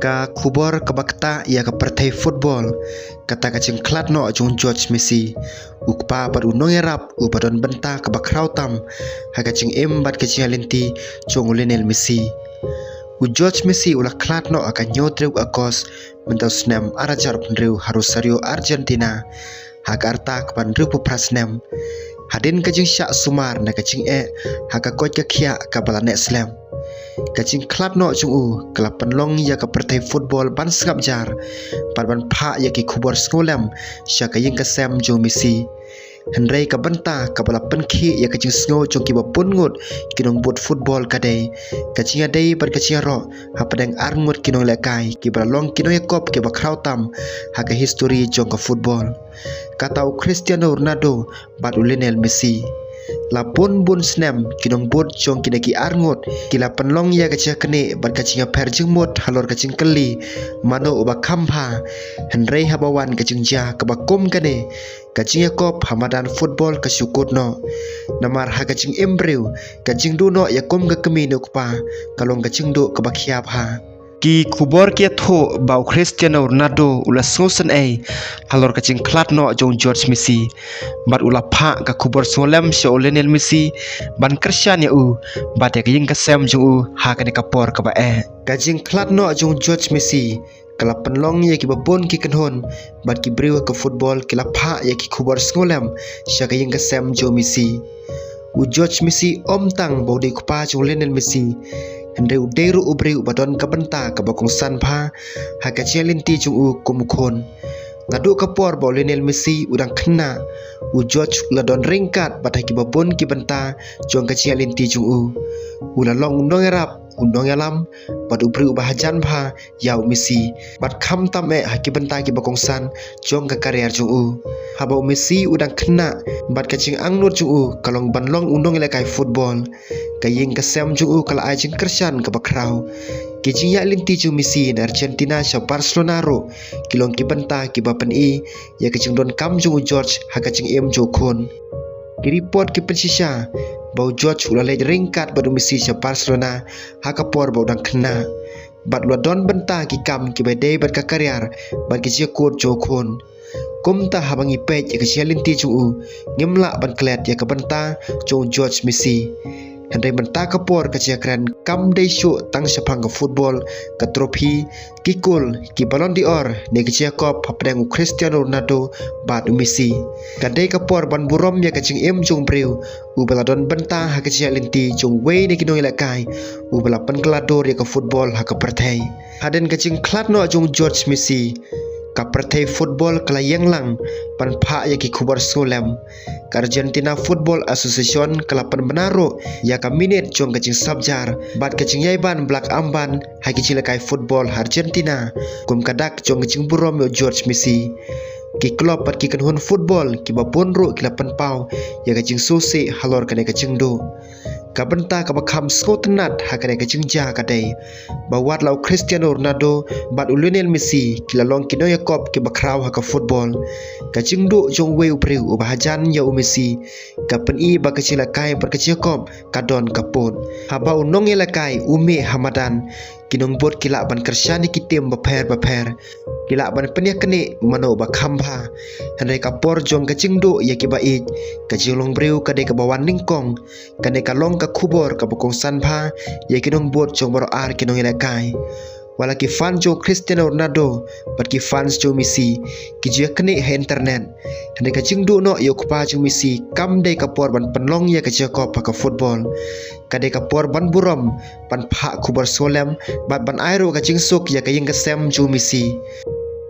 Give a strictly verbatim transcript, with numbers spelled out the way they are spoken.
Ka khubor kaba ktah ïa ka pyrthei football, kata ka jingkhlad noh jong George Messi, u kpa bad u nongïarap uba don bynta kaba khraw tam ha ka jingim bad ka jingïaid lynti jong u Lionel Messi. U George Messi u la khlad noh ha ka hynñiew tarik August mynta u snem ar hajar arphew hynriew ha Rosario, Argentina, ha ka rta kaba hynriewphew phra snem, hadien ka jingshah sumar na ka jingeh ha ka koit ka khiah kaba la neh slem. Ka jingkhlad noh jong u ka la pynlong ïa ka pyrthei football ban sngap jar bad ban phah ïa ki khubor sngewlem sha ka ïing ka sem jong u Messi. Hynrei ka bynta kaba la pynkhih ïa ka jingsngew jong kiba bun ngut ki nongbud football ka dei ka jingïadei bad ka jingïaroh hapdeng ar ngut ki nonglehkai kiba la long ki nongïakop kiba khraw tam ha ka histori jong ka football, kata u Cristiano Ronaldo bad u Lionel Messi. La bun bun snem ki nongbud jong kine ki ar ngut ki la pynlong ïa ka jingïaknieh bad ka jingïapher jingmut halor ka jingkylli mano uba kham bha. Hynrei haba wan ka jingjia kaba kum kane, ka jingïakop ha madan football ka shu kut noh. Namar ha ka jingim briew, ka jingduh noh ïa kum ka kmie ne u kpa ka long ka jingduh kaba khia bha. Ki khubor ki ïathuh ba u Cristiano Ronaldo u la sngewsynei halor ka jingkhlad noh jong u George Messi bad u la phah ka khubor sngewlem sha u Lionel Messi ban kyrshan ïa u bad ïa ka ïing ka sem jong u ha kane ka por kaba eh. Ka jingkhlad noh jong u George Messi ka la pynlong ïa kiba bun ki kynhun bad ki briew ha ka football ki la phah ïa ki khubor sngewlem sha ka ïing ka sem jong u Messi. U George Messi ym tang ba u dei u kpa jong u Lionel Messi, hynrei u dei ruh u briew uba don ka bynta kaba kongsan bha ha ka jingïaid lynti jong u kum u khun. Naduh ka por ba u Lionel Messi u dang khynnah, u George u la don ryngkat bad ha kiba bun ki bynta jong ka jingïaid lynti jong u. U la long u nongïarap, u nongïalam bad u briew uba hajan bha ïa u Messi bad khamtam eh ha ki bynta kiba kongsan jong ka career jong u. Haba u Messi u dang khynnah bad ka jingangnud jong u ka long ban long u nongïalehkai football, ka ïing ka sem jong u ka la ai jingkyrshan kaba khraw. Ki jingïaid lynti jong u Messi na Argentina sha Barcelona ruh ki long ki bynta kiba pyni ïa ka jingdonkam jong u George ha ka jingim jong u khun. Ki report ki pynshisha ba u George u la leit ryngkat bad u Messi sha Barcelona ha ka por ba u dang khynnah bad u la don bynta ki kam kiba dei bad ka career bad ki jingkut jong u khun. Kumta haba ngi peit ïa ka jingïaid lynti jong u, ngim lah ban klet ïa ka bynta jong u George Messi. Hynrei mynta ka por ka jingïakren kam dei shuh tang shaphang ka football, ka trophy, ki kol, ki Ballon d'Or ne ka jingïakop hapdeng u Cristiano Ronaldo bad u Messi. Ka dei ka por ban burom ïa ka jingim jong u briew uba la don bynta ha ka jingïaid lynti jong uwei na ki nongïalehkai uba la pynkylla dur ïa ka football ha ka pyrthei. Hadien ka jingkhlad noh jong u George Messi, ka pyrthei football ka la ïeng lang ban phah ïa ki khubor sngewlem. Ka Argentina Football Association ka la pynbna ruh ïa ka minit jong ka jingsap jar bad ka jingïaibang blak armband ha ki jingïalehkai football ha Argentina kum ka dak jong ka jingburom ïa u George Messi. Ki club bad ki kynhun football kiba bun ruh ki la pynpaw ïa ka jingsngewsih halor kane ka jingduh. Ka bynta kaba kham sngewtynnat ha kane ka jingjia ka dei ba wat la u Cristiano Ronaldo bad u Lionel Messi ki la long ki nongïakop kiba khraw ha ka football, ka jingduh jong uwei u briew uba hajan ïa u Messi ka pyni ba ka jingïalehkai bad ka jingïakop ka don ka pud. Haba u nongïalehkai u mih ha madan, ki nongbud ki lah ban kyrshan ïa ki tim bapher bapher, ki lah ban pynïaknieh mano ba kham bha. Hynrei ka por jong ka jingduh ïa kiba ïeit, ka jinglong briew ka dei kaba wan nyngkong. Kane ka long ka khubor kaba kongsan bha ïa ki nongbud jong baroh ar ki nongïalehkai. Wat la ki fans jong u Cristiano Ronaldo bad ki fans jong u Messi ki ju ïaknieh ha internet. Hynrei ka jingduh noh ïa u kpa jong u Messi kam dei ka por ban pynlong ïa ka jingïakop ha ka football. Ka dei ka por ban burom, ban phah khubor sngewlem bad ban ai ruh ka jingsuk ïa ka ïing ka sem jong u Messi.